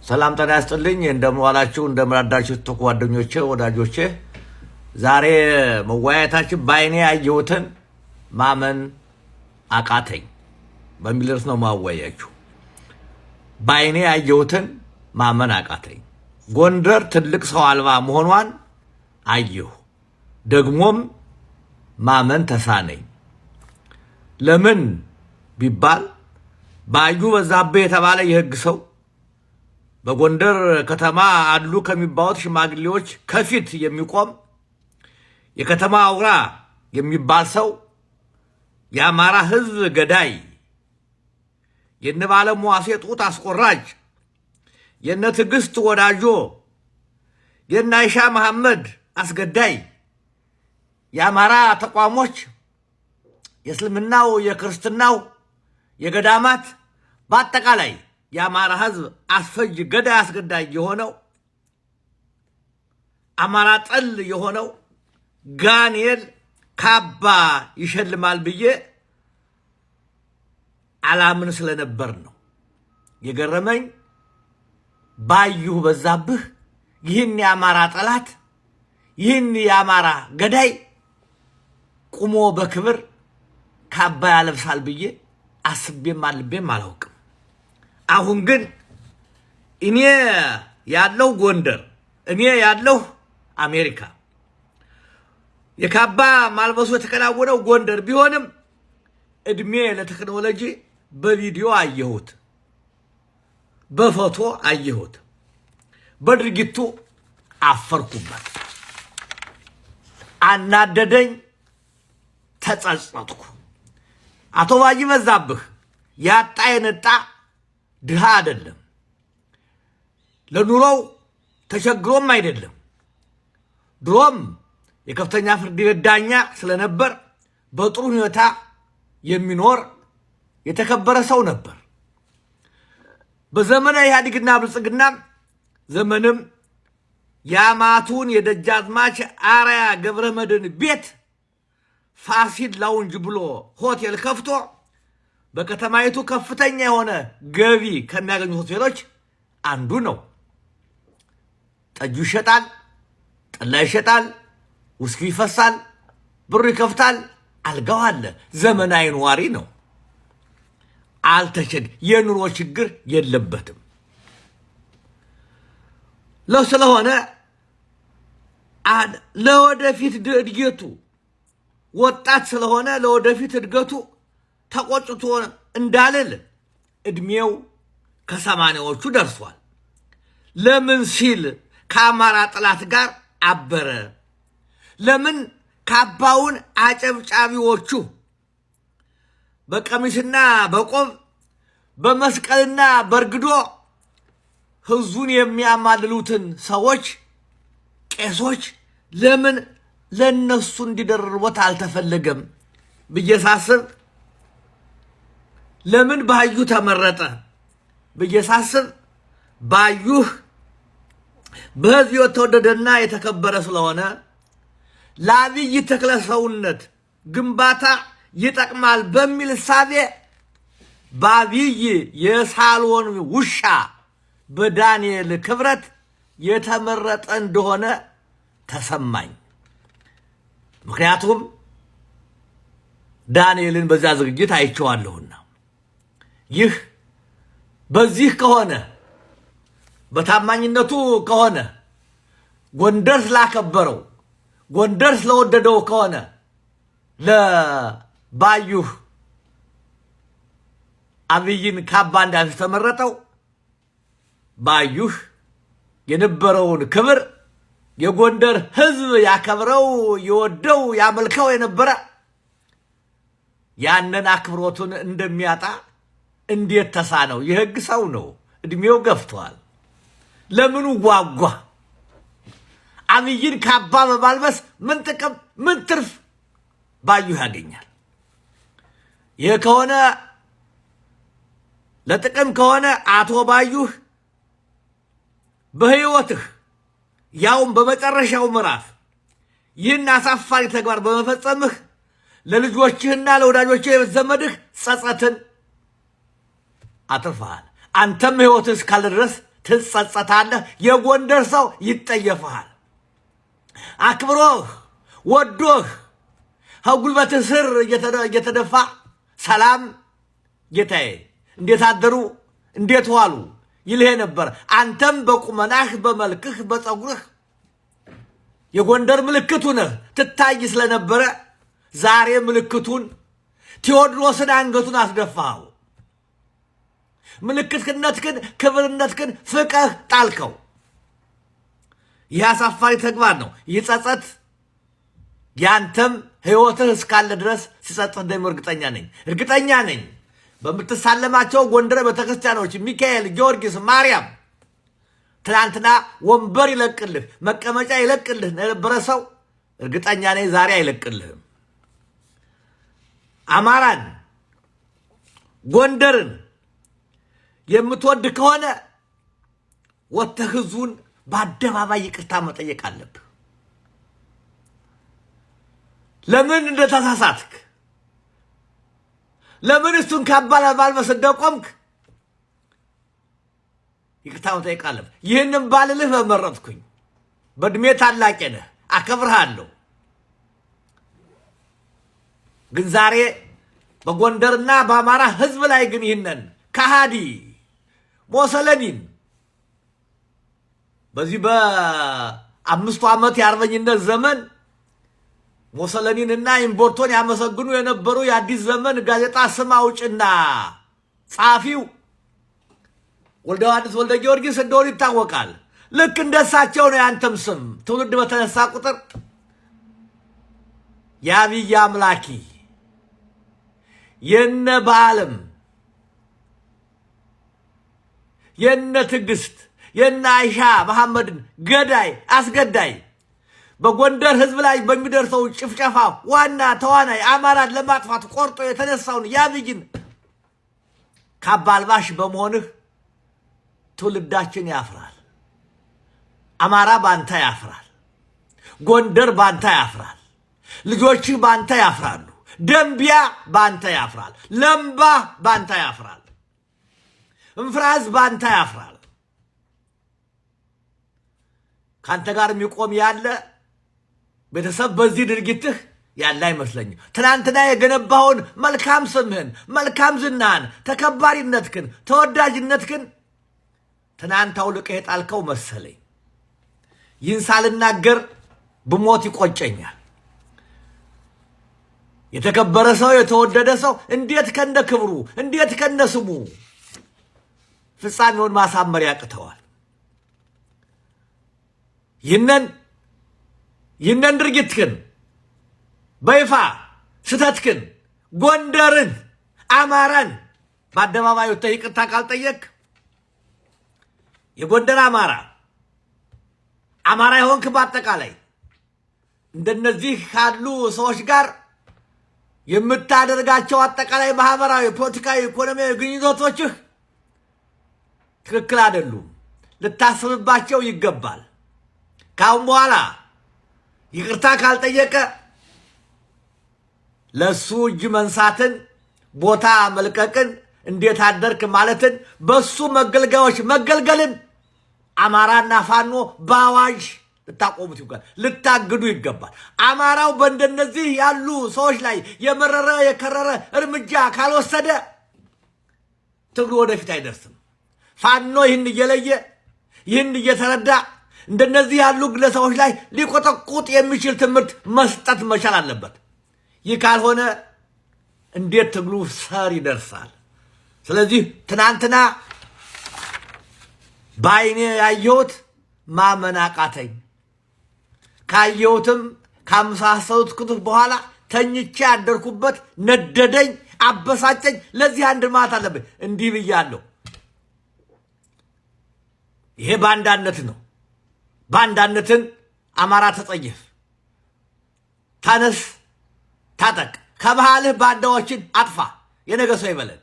ሰላም ጤና ይስጥልኝ። እንደምን ዋላችሁ፣ እንደምን አዳችሁ ጓደኞቼ፣ ወዳጆቼ። ዛሬ መወያየታችን በዓይኔ ያየሁትን ማመን አቃተኝ በሚል ርዕስ ነው ማወያያችሁ። በዓይኔ ያየሁትን ማመን አቃተኝ። ጎንደር ትልቅ ሰው አልባ መሆኗን አየሁ፣ ደግሞም ማመን ተሳነኝ። ለምን ቢባል ባዩ በዛብህ የተባለ የሕግ ሰው በጎንደር ከተማ አሉ ከሚባሉት ሽማግሌዎች ከፊት የሚቆም የከተማ አውራ የሚባል ሰው የአማራ ሕዝብ ገዳይ፣ የነ ባለሙ ዋሴ ጡት አስቆራጭ፣ የነ ትዕግስት ወዳጆ፣ የነ አይሻ መሐመድ አስገዳይ፣ የአማራ ተቋሞች የእስልምናው፣ የክርስትናው፣ የገዳማት በአጠቃላይ የአማራ ሕዝብ አስፈጅ ገዳይ አስገዳይ የሆነው አማራ ጠል የሆነው ጋንኤል ካባ ይሸልማል ብዬ አላምን ስለነበር ነው። የገረመኝ ባዩህ በዛብህ ይህን የአማራ ጠላት ይህን የአማራ ገዳይ ቁሞ በክብር ካባ ያለብሳል ብዬ አስቤም አልቤም አላውቅም። አሁን ግን እኔ ያለሁ ጎንደር፣ እኔ ያለሁ አሜሪካ፣ የካባ ማልበሱ የተከናወነው ጎንደር ቢሆንም እድሜ ለቴክኖሎጂ በቪዲዮ አየሁት፣ በፎቶ አየሁት፣ በድርጊቱ አፈርኩበት፣ አናደደኝ፣ ተጸጸትኩ። አቶ ባይ በዛብህ ያጣ የነጣ ድሃ አይደለም። ለኑሮው ተቸግሮም አይደለም። ድሮም የከፍተኛ ፍርድ ቤት ዳኛ ስለነበር በጥሩ ሁኔታ የሚኖር የተከበረ ሰው ነበር። በዘመነ ኢህአዴግና ብልጽግና ዘመንም የአማቱን የደጃዝማች አርአያ ገብረመድህን ቤት ፋሲል ላውንጅ ብሎ ሆቴል ከፍቶ በከተማይቱ ከፍተኛ የሆነ ገቢ ከሚያገኙ ሆቴሎች አንዱ ነው። ጠጁ ይሸጣል፣ ጠላ ይሸጣል፣ ውስኪ ይፈሳል፣ ብሩ ይከፍታል፣ አልጋው አለ። ዘመናዊ ነዋሪ ነው። አልተቸግ የኑሮ ችግር የለበትም። ስለሆነ ለወደፊት እድገቱ ወጣት ስለሆነ ለወደፊት እድገቱ ተቆጭቶ እንዳልል እድሜው ከ80ዎቹ ደርሷል። ለምን ሲል ከአማራ ጠላት ጋር አበረ? ለምን ካባውን አጨብጫቢዎቹ በቀሚስና በቆብ በመስቀልና በርግዶ ህዝቡን የሚያማልሉትን ሰዎች ቄሶች ለምን ለነሱ እንዲደርቦት አልተፈለገም ብዬ ሳስብ፣ ለምን ባዩ ተመረጠ ብዬ ሳስብ፣ ባዩህ በህዝብ የተወደደና የተከበረ ስለሆነ ለአብይ ተክለ ሰውነት ግንባታ ይጠቅማል በሚል እሳቤ በአብይ የሳሎን ውሻ በዳንኤል ክብረት የተመረጠ እንደሆነ ተሰማኝ። ምክንያቱም ዳንኤልን በዚያ ዝግጅት አይቼዋለሁና። ይህ በዚህ ከሆነ፣ በታማኝነቱ ከሆነ፣ ጎንደር ስላከበረው ጎንደር ስለወደደው ከሆነ ለባዩህ አብይን ካባ እንዳልፍ ተመረጠው፣ ባዩህ የነበረውን ክብር የጎንደር ሕዝብ ያከብረው የወደው ያመልከው የነበረ ያንን አክብሮቱን እንደሚያጣ እንዴት ተሳነው? የሕግ ሰው ነው፣ እድሜው ገፍቷል። ለምኑ ጓጓ? አብይን ካባ በማልበስ ምን ጥቅም ምን ትርፍ ባዩህ ያገኛል? ይህ ከሆነ ለጥቅም ከሆነ አቶ ባዩህ በሕይወትህ ያውም በመጨረሻው ምዕራፍ ይህን አሳፋሪ ተግባር በመፈጸምህ ለልጆችህና ለወዳጆችህ ዘመድህ ጸጸትን አትርፈሃል። አንተም ሕይወትህ እስካለ ድረስ ትጸጸታለህ። የጎንደር ሰው ይጠየፍሃል። አክብሮህ ወዶህ ከጉልበትህ ስር እየተደፋ ሰላም ጌታዬ፣ እንዴት አደሩ፣ እንዴት ዋሉ ይልህ ነበር። አንተም በቁመናህ በመልክህ በፀጉርህ የጎንደር ምልክቱ ነህ ትታይ ስለነበረ ዛሬ ምልክቱን ቴዎድሮስን አንገቱን አስደፋኸው። ምልክትነትህን ክብርነትህን ፍቀህ ጣልከው። ይህ አሳፋሪ ተግባር ነው። ይህ ጸጸት ያንተም ሕይወትህ እስካለ ድረስ ሲጸጽህ እንደሚኖር እርግጠኛ ነኝ፣ እርግጠኛ ነኝ። በምትሳለማቸው ጎንደር ቤተክርስቲያኖች ሚካኤል፣ ጊዮርጊስ፣ ማርያም ትናንትና ወንበር ይለቅልህ መቀመጫ ይለቅልህ የነበረ ሰው እርግጠኛ ነኝ ዛሬ አይለቅልህም። አማራን ጎንደርን የምትወድ ከሆነ ወጥተህ ህዝቡን በአደባባይ ይቅርታ መጠየቅ አለብህ። ለምን እንደተሳሳትክ፣ ለምን እሱን ካባ ለማልበስ እንደቆምክ ይቅርታ መጠየቅ አለብህ። ይህንም ባልልህ በመረጥኩኝ። በእድሜ ታላቄ ነህ፣ አከብርሃለሁ። ግን ዛሬ በጎንደርና በአማራ ህዝብ ላይ ግን ይህንን ከሃዲ ሞሰለኒን በዚህ በ5ቱ ዓመት የአርበኝነት ዘመን ሞሰለኒንና ኢምቦርቶን ያመሰግኑ የነበሩ የአዲስ ዘመን ጋዜጣ ስም አውጭና ጸሐፊው ወልደ ዮሐንስ ወልደ ጊዮርጊስ እንደሆኑ ይታወቃል። ልክ እንደሳቸው ነው ያንተም ስም ትውልድ በተነሳ ቁጥር የአብይ አምላኪ የነ በዓለም የነ ትዕግስት የነ አይሻ መሐመድን ገዳይ አስገዳይ በጎንደር ህዝብ ላይ በሚደርሰው ጭፍጨፋ ዋና ተዋናይ አማራን ለማጥፋት ቆርጦ የተነሳውን የአብይን ካባ አልባሽ በመሆንህ ትውልዳችን ያፍራል። አማራ ባንተ ያፍራል። ጎንደር ባንተ ያፍራል። ልጆችህ ባንተ ያፍራሉ። ደንቢያ ባንተ ያፍራል። ለምባ ባንተ ያፍራል። እንፍራዝ ባንተ ያፍራል። ከአንተ ጋር የሚቆም ያለ ቤተሰብ በዚህ ድርጊትህ ያለ አይመስለኝም። ትናንትና የገነባውን መልካም ስምህን፣ መልካም ዝናህን፣ ተከባሪነትህን፣ ተወዳጅነትህን ትናንት አውልቀህ የጣልከው መሰለኝ። ይህን ሳልናገር ብሞት ይቆጨኛል። የተከበረ ሰው የተወደደ ሰው እንዴት ከነ ክብሩ እንዴት ከነ ስሙ ፍጻሜውን ማሳመር ያቅተዋል? ይህንን ድርጊትህን በይፋ ስተትክን ጎንደርን፣ አማራን በአደባባይ ወጥተህ ይቅርታ ካልጠየቅ የጎንደር አማራ አማራ የሆንክ በአጠቃላይ እንደነዚህ ካሉ ሰዎች ጋር የምታደርጋቸው አጠቃላይ ማህበራዊ፣ ፖለቲካዊ፣ ኢኮኖሚያዊ ግንኙነቶችህ ትክክል አይደሉም። ልታስብባቸው ይገባል። ካሁን በኋላ ይቅርታ ካልጠየቀ ለሱ እጅ መንሳትን፣ ቦታ መልቀቅን፣ እንዴት አደርክ ማለትን፣ በሱ መገልገያዎች መገልገልን አማራና ፋኖ በአዋጅ ልታቆሙት ይገባል፣ ልታግዱ ይገባል። አማራው በእንደነዚህ ያሉ ሰዎች ላይ የመረረ የከረረ እርምጃ ካልወሰደ ትግሉ ወደፊት አይደርስም። ፋኖ ይህን እየለየ ይህን እየተረዳ እንደነዚህ ያሉ ግለሰቦች ላይ ሊቆጠቁጥ የሚችል ትምህርት መስጠት መቻል አለበት። ይህ ካልሆነ እንዴት ትግሉ ሰር ይደርሳል? ስለዚህ ትናንትና በዓይኔ ያየሁት ማመን አቃተኝ። ካየሁትም ካመሳሰሉት ክትፍ በኋላ ተኝቼ ያደርኩበት ነደደኝ፣ አበሳጨኝ። ለዚህ አንድ ማለት አለብኝ። እንዲህ ብያለሁ። ይሄ ባንዳነት ነው። ባንዳነትን አማራ ተጸየፍ፣ ተነስ፣ ታጠቅ፣ ከባህልህ ባንዳዎችን አጥፋ። የነገ ሰው ይበለን።